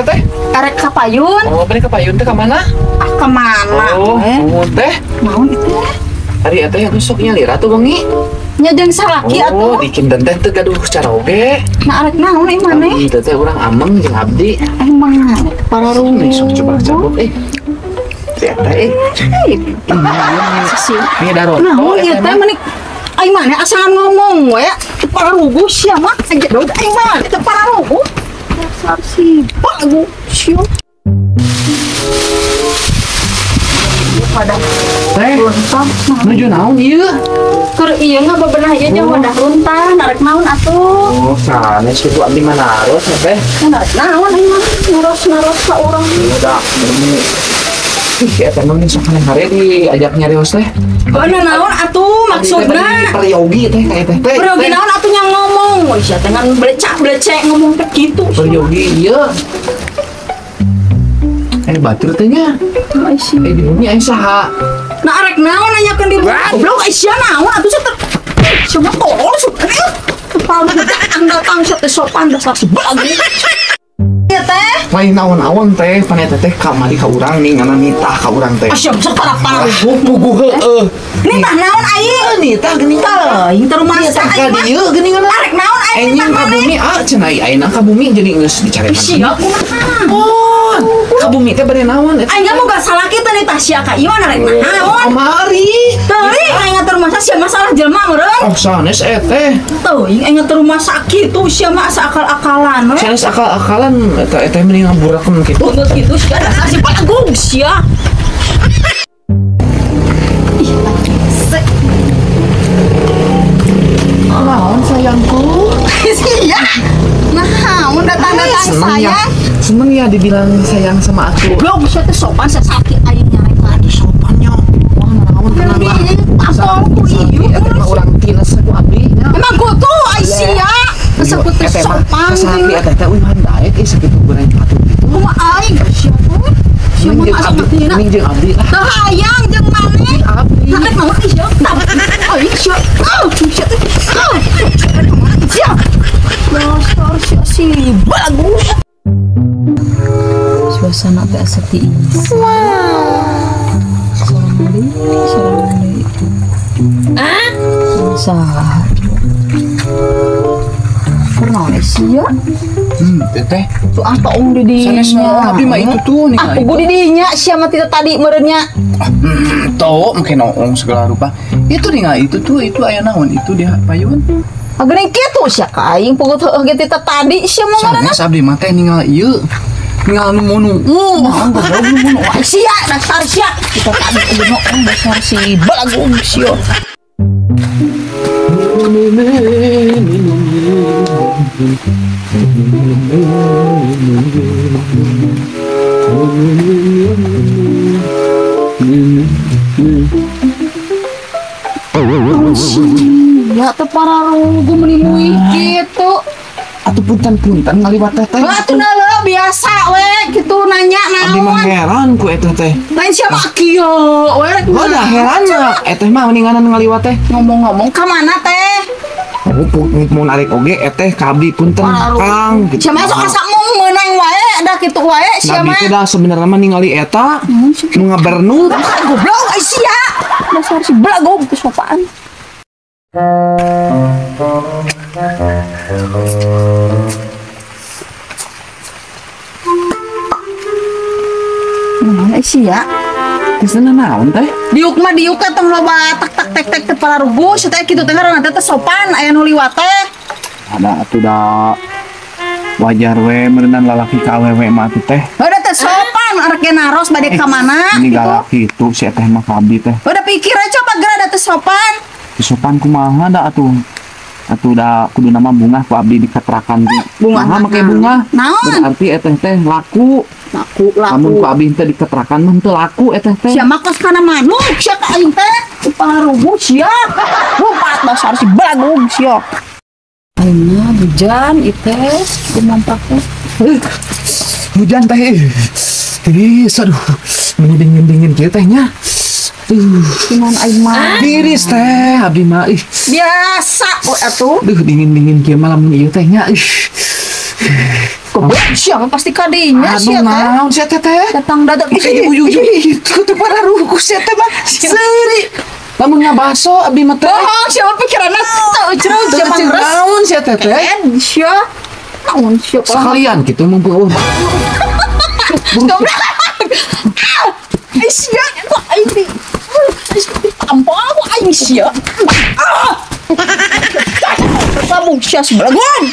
teh? Arek ka payun. Oh, bade ka payun teh ka mana? Ah, ka mana? Oh, nuhun teh. Naon itu? Ari eta yang sok nyalira tuh wengi. Nya jeung salaki atuh. Oh, dikinten teh teu gaduh caroge. Nah, arek naon ieu maneh? Teh teh urang ameng jeung abdi. Emang pararuguh. Nih sok coba cabut eh. Si eta eh. Ini daroto. Naon ieu teh menik ai maneh asangan ngomong we. Teu pararuguh sia mah aja dog ai maneh teu pararuguh. Dasar si bagu sia. Pada teh runtah nuju naon ieu? Keur ieu mah bebenah ieu nya wadah runtah narek naon atuh. Oh, sanes kitu abdi mah naros ya teh. Narek naon ieu mah naros-naros ka urang. Udah ini. Ih, eta mah sok aneh hare diajak nyarios teh. Bener naon atuh maksudna? Peryogi teh ka teh. Peryogi naon atuh nya ngomong. Wah, sia teh ngan belecak-belecek ngomong teh kitu. Peryogi ieu. Batur teh nya. Di bumi aya saha? Nah arek naon nanyakeun di bumi. Goblok ai sia naon atuh sia teh. Sia mah tolol sia teh. Kepala datang sia teh sopan dasar sebag. Ieu teh. Lain naon-naon teh, pan eta teh kamari ka urang nih ngana nitah ka urang teh. Sia sok parah-parah puguh heueuh. Nitah naon aing? Nitah geuning teuing teh rumasa aing. Ka dieu geuning arek naon aing nitah ka bumi ah cenah ayeuna ka bumi jadi geus dicarekan. Sia kumaha? Oh, ka bumi teh bade naon eta? Aing mah gak salah kitu nitah sia ka ieu arek naon? Kamari. Teuing aing teh rumasa sia masalah jelema meureun. Oh, sanes teh. Teuing aing teh rumasa kitu sia mah asa akal-akalan we. Sanes akal-akalan eta teh mending ngaburakeun kitu. Geus kitu sia dasar si palagung sia. Ih, naon sayangku? Sia. Naon datang-datang sayang. Seneng ya dibilang sayang sama aku. Goblok sia teh sopan sia sakit aing nyarek lagi sopannya. Wah, naon tenang lah. Tampol ku ieu. Eta mah urang tines ku abdi nya. Emang kutu ai sia. Kesebut teh sopan. Sakit eta teh uyuhan daek euy sakitu goreng atuh kitu. Kumaha aing sia teh? Sia mah asa matina. Mending jeung abdi lah. Teu hayang jeung maneh. Abdi. Arek naon sia? Aing sia. Ah, sia teh. Ah, sia. Dasar sia si balagu. Suasana teh asa tiis. Wow. Sorang deui. Ah? Saha? Kunaon sia? Teteh. Tuh ah taung di dinya. Sanes abdi mah itu tuh nih. Ah, pugu di dinya sia mah tidak tadi meureun nya. Tau mungkin noong segala rupa. Itu nih itu tuh itu aya naon itu dia payun. Geuning kitu sia ka aing pugu heueuh ge tita tadi sia mah ngaranna. Sanes abdi mah teh ningal ieu. Ningal nu munu. Naon goblok nu munu wae sia dasar sia. Kita tadi eueuh noong dasar si balagung sia. Ya teu pararuguh meuni muih kitu. Atuh punten-punten ngaliwat teh teh. Atuh neuleuh biasa we kitu nanya naon. Abdi mah heran ku eta teh. Lain siapa kieu we. Oh, dah heran mah. Eteh mah mendinganan ngaliwat teh. Ngomong-ngomong ka mana teh? Mau narik oge eteh ka abdi punten Kang gitu. Sia mah sok asa mung meunang wae dah kitu wae sia mah. Abdi teh dah sebenarnya mah ningali eta nu ngabernut. Goblok ai sia. Dasar si belagog teu sopan. Naon ai sia? Geus naon teh? Diuk mah diuk teh tong loba tak tak tek tek teh pararuguh sia teh kitu teh ngaranna teh sopan aya nu liwat teh. Ada atuh da wajar we meureunnan lalaki ka awewe mah atuh teh. Udah teh sopan arek ge naros bade ka mana kitu. Lalaki itu si teh mah ka abdi teh. Udah pikir aja coba geura da teh sopan. Sopan kumaha da atuh. Atuh da kudu nama bunga ku abdi dikaterakan ge. Bunga nah, make bunga. Naon? Berarti eteh teh laku. Laku laku. Lamun ku abdi teh dikaterakan mah teu laku eteh teh. Sia mah kos kana manuk sia ka aing teh. Pararuguh sia. Lumpat dasar si balagug sia. Ayeuna hujan ieu teh kumampak teh. Hujan teh. Ih, aduh. Meni dingin-dingin kieu teh nya. Cuman aing mah tiris teh abdi mah ih. Biasa we atuh. Duh dingin-dingin kieu mah lamun ieu teh nya ih. Goblok sia mah pasti kadinya Aduh, sia teh. naon sia teh teh? Datang dadak Kayak ujung-ujung itu tuh para ruku sia teh mah. Seuri. Lamun ngabaso abdi mah teh. Bohong sia mah pikiranna teu cereu sia mah geus. Naon sia teh teh? Sia. Naon sia Sekalian gitu mumpung. Goblok. Ah! Ai sia kok aing di tampol aku aing sia. Ah! Kamu sia sebelagon.